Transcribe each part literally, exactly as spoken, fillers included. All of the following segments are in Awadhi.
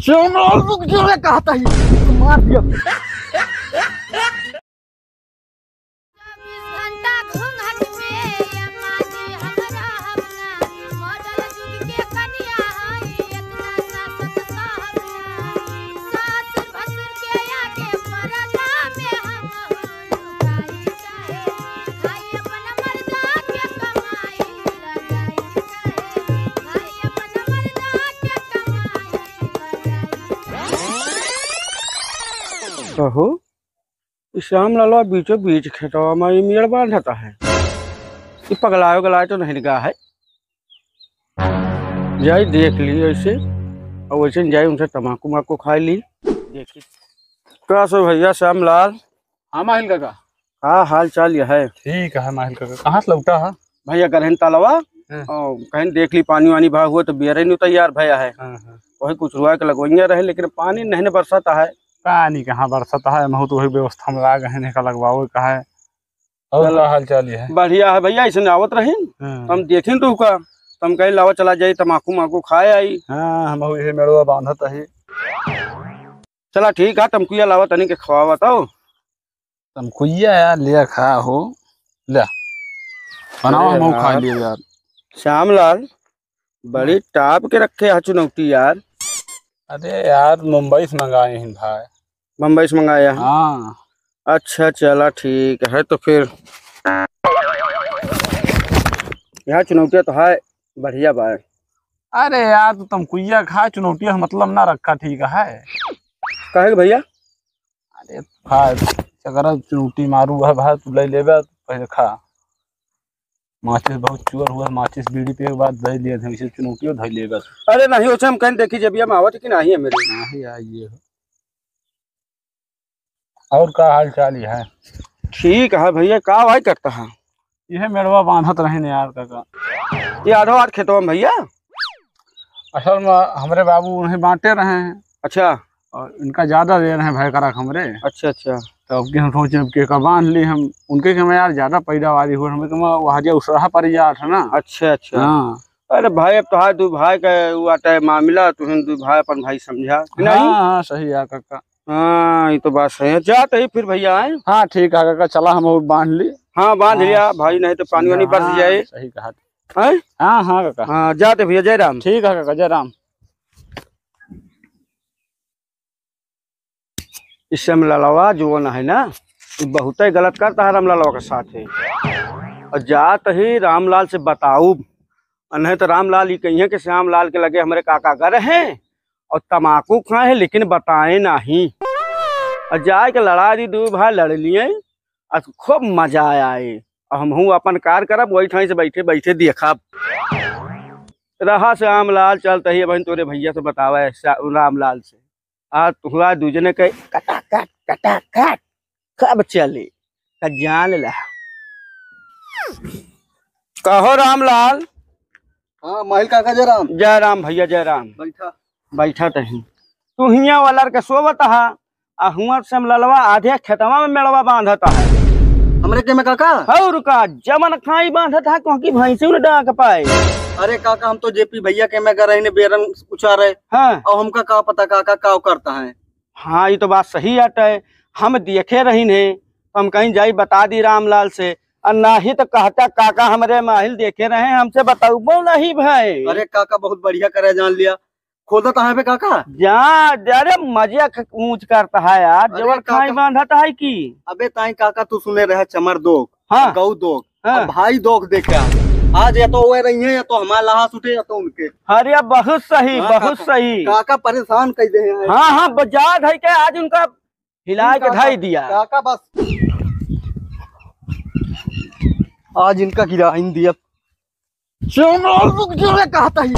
क्यों मार, तू क्यों रे कहता ही? मार दिया। चौबीस घंटा घूंघट में ये माँ जी हम रहब ना, मॉडल जुग के कनिया हई, इतना सासत सहब ना। सासुर भसुर के आगे पर्दा में हम लुकाई चाहे, खाई अपन मर्दा के कमाई, लुकाई चाहे, खाई अपन मर्दा के कमाई, लुकाई। कहो, ई श्याम लालवा बीचों बीच खेतवा में ई मेड़ बांधता है। ई पगलाए उगलाए तो नहीं गा है? जाई देख ली ऐसे, और वैसे जाई उनसे तमाकू माकू खाई ली। देखी का सो भैया श्याम लाल। हाँ माहिल काका। का हाल चाल यह है? ठीक है माहिल काका। कहाँ से लौटा है? भैया गरहन तालवा। हाँ। और कहीं देख ली पानी वानी भा हुआ तो बियरे नु तैयार भया है। हाँ, हाँ। वही कुछ रुआ के लगवैया रहे, लेकिन पानी नहीं न बरसत है। पानी कहाँ बरसत है, महू तो वही व्यवस्था में लाग है, नहीं का लगवाओ का है। और चलो। का हाल चाल है? बढ़िया है भैया, ऐसे आवत रही। हाँ। तो हम देखिन तो का, तो हम कहीं लावा चला जाई, तमाकू माकू खाए आई। हाँ, हम यही मेड़वा बांधत है। चला ठीक है, तमकुइया लावा तनी के खवावा तो। तमकुइया यार, लिया खा हो, ले। बनाओ, अरे हम खा यार। लिए यार। श्यामलाल, बड़ी हाँ। टाप के रखे है चुनौटी यार। अरे यार, मुंबई से मंगाए हैं भाई। बम्बई से मंगाया है? हाँ। अच्छा, चला ठीक है, तो फिर यहाँ चुनौतिया तो है, बढ़िया बा। अरे यार, तू तमकुइया खा, चुनौतिया से मतलब ना रखा, ठीक है? काहे के भैया? अरे खा, अगर चुनौती मारू है भाई, तू ले लेबे, पहले खा। माचिस बहुत चोर हुआ, माचिस बीड़ी पिए के बाद धइ लिए थे, इसे चुनौतियों धइ लिए बस। अरे नहीं, उसे हम कहीं देखी जब हम आवत कि नहीं है मेरे। नहीं आइए हो। और का हाल चाल है? ठीक है भैया, का भाई करता है? यह मेड़वा बांधत रहे न यार काका। ये आधो आध खेतवा में भैया? असल में हमरे बाबू उन्हें बांटे रहे हैं। अच्छा। और इनका ज्यादा दे रहे हैं भाई करा हमरे। अच्छा, अच्छा। तो अब की हम सोचे अब के का बांध ली हम, उनके के में यार ज्यादा पैदावारी हो, हमें के में वहाँ जे उसरहा पड़ जात है ना। अच्छा, अच्छा। हाँ। अरे भाई, अब तोहार दू भाई का उ आटा है मामला, तुहन दू भाई अपन भाई समझा, कि नहीं? हाँ, हाँ, सही है काका। हाँ, ये तो बात सही है। जात ही फिर भैया, आए। हाँ, ठीक है काका, चला हम वो बांध ली। हाँ, बांध हाँ, लिया भाई, नहीं तो पानी वानी बरस हाँ, जाए। सही कहा। हैं? हाँ, हाँ काका। हाँ, जाते भैया, जय राम। ठीक है काका, जय राम। इस समय ललवा जो न है ना, ये बहुते गलत करता है रामलालवा के साथ है। और जात ही रामलाल से बताउब, अ नहीं तो रामलाल ये कहिए कि श्यामलाल के लगे हमरे काका गए हैं और तमाकू खाए हैं, लेकिन बताए नहीं। और जाए के लड़ा दी, दू भाई लड़ लिए और खूब मजा आए। और हमहू अपन कार करब, वही ठाई से बैठे बैठे देखब। रहा श्यामलाल, चलत ही बहन तोरे भैया से बतावे, श्या-, रामलाल से। आज तुहरा दू जने के कटाकट, कटाकट, कब चले, का जान ला। कहो रामलाल। हाँ, माहिल काका, जय राम। जय राम भैया, जय राम। बैठा। बैठा तही। तू हियाँ वाला के सोवत हा, आ हुआँ से हम ललवा आधे खेतवा में मेड़वा बांधत हा। हमरे के में काका? और का, जमन खाई बांधत हा, क्योंकि भैंसी न डांक पाए। अरे काका, हम तो जेपी भैया के में गए रही ने बेरन उछारे। हाँ। और हमका का पता काका का करता है। हाँ, ये तो बात सही आटे। हम देखे रही ने, तो हम कहीं जाई बता दी रामलाल से। और नाही तो कहता काका हमरे माहिल देखे रहे, हमसे बताउबो नहीं भाई। अरे काका, बहुत बढ़िया करे जान लिया। खोदत आहे बे काका? जा, अरे मजे क-, ऊंच करता है यार, अरे जवन खाई काका। बांधत है की? अबे ताई काका, तू सुने रहे चमर दोख, हाँ। गऊ दोख, हाँ। और भाई दोख देखे। आज या तो वह रही है, या तो हमारा लहास उठे, या तो उनके। अरे बहुत सही, हाँ बहुत काका। सही। काका परेशान कर दे हैं। हाँ, हाँ, बजा धई के आज उनका हिला के काका, ढाई दिया। काका बस। आज इनका गिराइन दिया। चुनाव रुक जो रे कहता ही,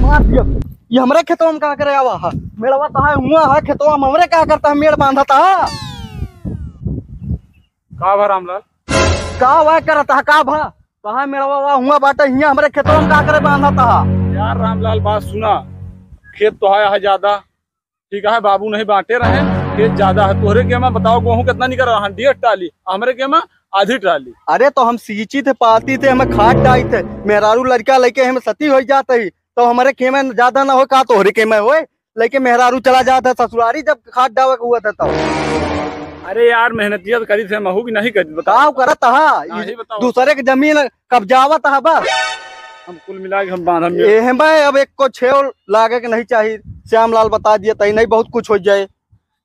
मार दिया। ये हमरे खेतवा में का करे आवा हा? मेड़वा तहां हुआ हा खेतवा में, हमरे का करता है, मेड़ बांधता हा? का भा रामलाल? का वा करता हा, का भा? तहां मेड़वा वा हुआ बाटे, हियां हमरे खेतवा में का करे बांधता हा? यार रामलाल, बात सुना, खेत तो है, है ज्यादा, ठीक है, बाबू नहीं बांटे रहे, खेत ज्यादा है। तोहरे के में बताओ, गेहूं कितना निकल रहा है? डेढ़ टाली, हमरे के में आधी टाली। अरे तो हम सींची थे, पालती थे, हमें खाद डाली थे, मेहरारू लड़का लेके हमें सती हो जाते ही, तो हमरे के में ज्यादा ना हो का, तोहरे के में होए? लेके मेहरारू चला जात है ससुरारी, जब खाद डावे के हुआ था तब। अरे यार, मेहनतिया तो करी थे, महू की नहीं करी, बताओ। का करत हा? नहीं, बताओ। दूसरे के जमीन कब्जावत हा बस। हम कुल मिला के हम बांधम ये। एह में अब एक को छेव लागे के नहीं चाहिए। श्यामलाल बता दिया तई नहीं बहुत कुछ हो जाए।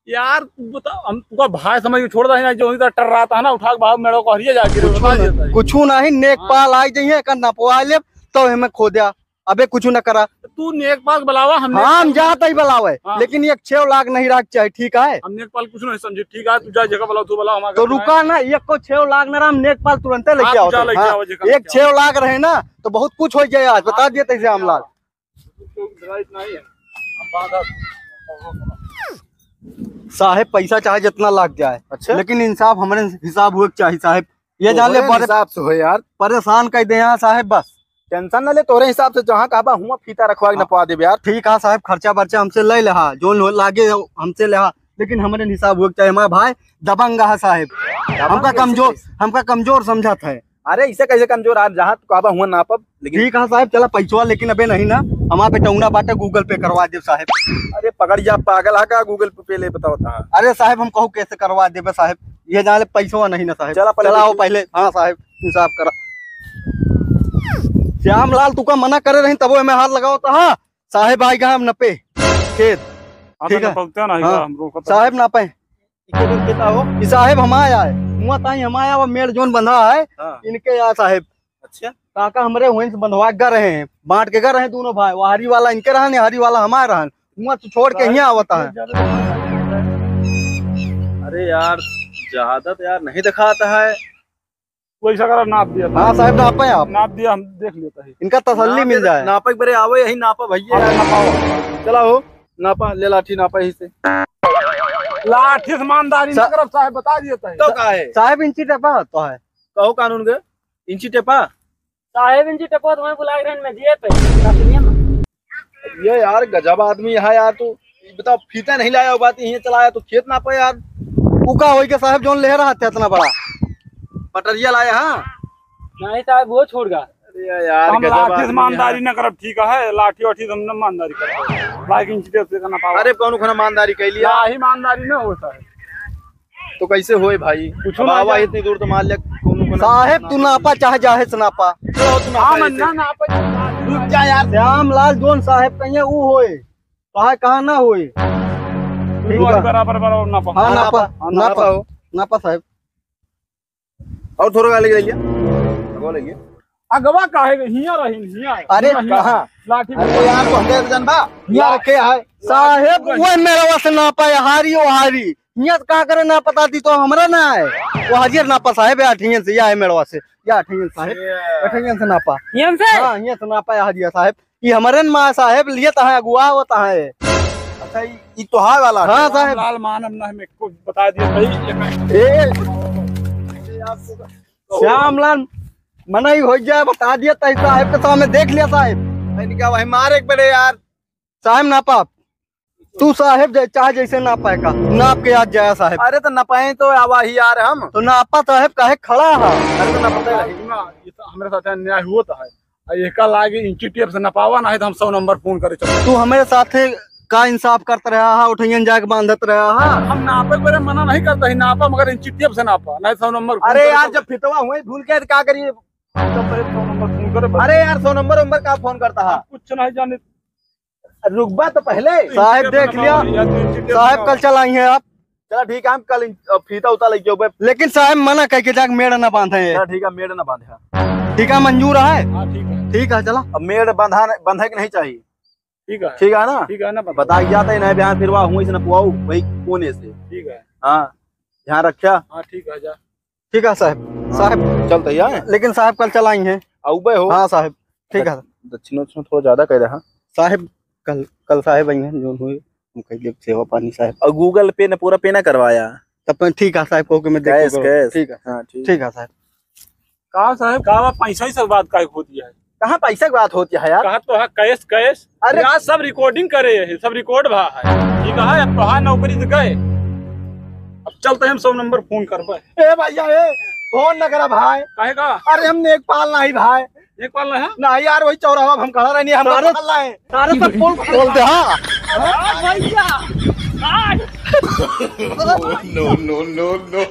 यार, तू बता, हम तुका भाई समझ के छोड़ दे ना, जो इधर टर रहा था ना, उठा के बाहर मेरे को हरिया जाके रे, कुछू बता न-, दिया था। कुछू नहीं, नेकपाल आई जाइए, एकर नपवा लेब, तो हमें खो दिया। अबे कुछू न करा। तू नेकपाल बुलावा, हम हम नेकपाल जात ही बुलावे, हाँ। लेकिन एक छेव लाग नहीं रहा चाहिए, ठीक है? हम नेकपाल कुछ नहीं समझे, ठीक है? तू जा, जगह बुलाओ, तू बुलाओ, हमारे तो घर में रुका आए। ना, एक को छेव लाग ना रहा, हम नेकपाल तुरंते हाँ, लेके तू आओ जा, थे, लेके हाँ। आओ, जगह एक लेके छेव आओ। लाग रहे ना, तो बहुत कुछ हो जाए आज, बता दिए तैसे हम लाग। साहेब, पैसा चाहे जितना लाग जाए, अच्छा। लेकिन इंसाफ हमरे हिसाब हुए के चाही साहेब। ये जान ले, तोहरे परे-, हिसाब से हो यार। परेशान कर दे यहाँ साहेब बस। टेंशन न ले, तोहरे हिसाब से जहाँ कहबा हुआँ फीता रखवा के हाँ। नपवा देबे यार। ठीक है साहेब, खर्चा बर्चा हमसे ले लेहा, जो लो लागे हमसे लेहा, लेकिन हमरे हिसाब हुए के चाही। हमारा भाई दबंग है साहेब, दबंग हमका कैसे कमजोर, कैसे? हमका कमजोर समझत है। अरे, इसे कैसे कमजोर? आज जहाँ तू कहबा हुआँ नापब, लेकिन ठीक है साहेब, चला पैसवा, लेकिन अबे नहीं ना, हमार बेटौना बाटे, Google Pay करवा देब साहेब। अरे, पकड़ जा, पागल है का? Google Pay ले बताओ ता। अरे साहेब, हम कहू कैसे करवा देबे साहेब, ये जान ले पैसवा नहीं ना साहेब। चला, पहले चला आओ देखी। पहले, हाँ साहेब, इंसाफ करा। श्यामलाल, तू का मना करे रही, तबो हमें हाथ लगाओ ता, हाँ? साहेब आएगा हम नपे खेत। हाँ, ठीक तो है? नपौते नहीं हाँ। का, हम रोकत साहेब नापे। इके देख देता हो। ई साहेब हमार आए। हुआँ ताई हमार आए, वो मेड़ जोन बंधा है, हाँ। इनके यहाँ साहेब। अच्छा। काका हमरे हुआँ से बंधवा के गा रहे हैं, बांट के गा रहे हैं दोनों भाई, वो हरी वाला इनके रहन, हरी वाला हमार रहन। हुआँ से छोड़ के हियाँ आवता है। अरे यार, ज्यादा तो यार नहीं दिखाता है। वैसा करा, नाप दिया। हाँ साहेब, नापे आप। नाप दिया, हम देख लेता है। इनका तसल्ली नाप मिल दे, जाए। नापे के बेरे आवे, यही नापा भैया। हाँ, नापाओ। चला हो, नापा, ले लाठी नापा यही से। लाठी से ईमानदारी सा-, ना करब साहेब, बता दिए तही। तो का है? साहेब इंची टेपा तो है। कहो कानून के, इंची टेपा? साहेब इंची टेपा तुम्हें बुला के रहन में दिए पे। ये यार गजब आदमी है यार तू। बताओ, फीता नहीं लाया, बात यहीं चलाया, तू खेत नापे यार। उ का होई के साहेब, जोन ले रहा थे इतना बड़ा? पटरिया लाया, हाँ? नहीं साहेब, वो छोड़ गा। अरे यार, हम गजब लाठी से आदमी ईमानदारी है। ना करब, ठीक है? लाठी वाठी से हम ना ईमानदारी करब। बाइक इंची टेप से करना पावा। अरे, कौन खुना ईमानदारी कह लिया? ना, ईमानदारी ना होता है। तो कैसे होए भाई? कुछ अब ना आवा जाए। इतनी दूर तो मान लिया, कौन खुना साहेब, तू नापा, चाहे जाहे से नापा। चलो, तू नापा हाँ, ऐसे। ना, ना, आप रुक जा यार। श्यामलाल जोन साहेब कहिए, ऊ होए। कहा, कहा ना होए। ठीक बा। बराबर, बराबर नापा। हाँ, हाँ, नापा, नापा। हाँ, नापा, नापा हो। नापा साहेब। और थोड़ा गाली ले लिया। अगवा ले लिया। अगवा काहे के? हियाँ रही, हियाँ। अरे, हियाँ, हियाँ। कहाँ? लाठी अरे यार, तो हमरे जन बा। हियाँ रखे है। साहेब, वो मेड़वा से नापा है, हारी ओ हारी। हियाँ से कहाँ करे नापा दी तो हमरा ना है। वो हाजिर नापा साहेब, या अठियन से, या है मेड़वा से। या अठियन साहेब, ये अठियन से नापा। हियन से? हाँ, हियन से नापा है हाजिर साहेब। ई हमरे न माँ साहेब लिए तहाँ अगुआ होता है। अच्छा, ई, ई तोहार वाला हाँ है? साहेब। लाल मानव ना हमें को बता दिया भाई, ये मैं ए, श्यामलाल, मनई हो जाए, बता दिया तही साहेब के सामने, देख लिया साहेब। इनका वही मारे के पड़े यार। साहेब नापा, तू साहेब जै-, चाहे जैसे नापा है का, नाप के आज जाया साहेब। अरे तो नपाए तो आवा ही यार हम। तो नापा साहेब काहे खड़ा है? अरे तो नपते रही। ना, ये तो हमरे साथ अन्याय हुआ तो है। आ एका लागे इंची टेप से नपावा, नहीं तो हम सौ नंबर फोन करे चलो। तू हमरे साथे का इंसाफ करत रहा हा, उठैयन जाके बांधत रहा हा। हम नापे के बेरे मना नहीं करता ही, नापा मगर इंची टेप से नापा, नहीं सौ नंबर फोन अरे करे यार, चलो। जब फितवा हुए भूल गए तो का करिए? हम तो पहले सौ नंबर फोन करे, बस। अरे यार, सौ नंबर उम्बर का फोन करता हा? कुछ नहीं जाने। रुकबा तो पहले। साहेब देख लिया, या तो इंची टेप साहेब बनाओ। कल चल आई हैं आप। चला ठीक है, हम कल इन-, अ, फीता उता लेके आउबे। लेकिन साहेब मना कह के जाके मेड़ ना बांधे। चला ठीक है, मेड़ ना बांधे, हाँ। ठीक है, मंजूर है? हाँ, ठीक है। ठीक है, चला। अब मेड़ बंधा न-, बंधे के नहीं चाहिए। ठीक है। ठीक है ना? ठीक है ना, बंधा। बता के जाता ही नहीं, बयान फिर वहाँ हुई से ना पुआऊ, वही कोने से। ठीक है। हाँ, ध्यान रख्या। हाँ, ठीक है, जा। ठीक है साहेब, हाँ। साहेब। चलते ही आए। लेकिन साहेब कल चल आई हैं। आउबे हो। हाँ साहेब, ठीक है। दक्षिण उक्षिण थोड़ा ज्यादा कह रहा। साहेब, कल, कल साहेब आई हैं, जोन हुए, हम कह दिए सेवा पानी साहेब। और Google Pay ने पूरा pay ना करवाया। तब तो ठीक है साहेब, कहो कि मैं देख के cash, करूँ। Cash। ठीक है। हाँ, ठीक। ठीक है साहेब। का साहेब, का बा, पैसा ही सब बात काहे होती है? कहाँ पैसा की बात होती है यार? कहा तो है cash, cash। अरे यार, सब recording करे है, सब record भा है। ठीक है, अब तो है नौकरी से गए। अब चलते हैं, हम सौ नंबर फोन करबे। ए भैया, ए, फोन न करा भाई। काहे का? अरे हम नेकपाल नहीं भाई। नेकपाल नहीं है? नहीं यार, वही चौराहा हम खड़ा रहनी, हम सारे, नेकपाल नहीं। सारे सब पोल खोल दे, हाँ। काट भैया, काट। No, no, no, no।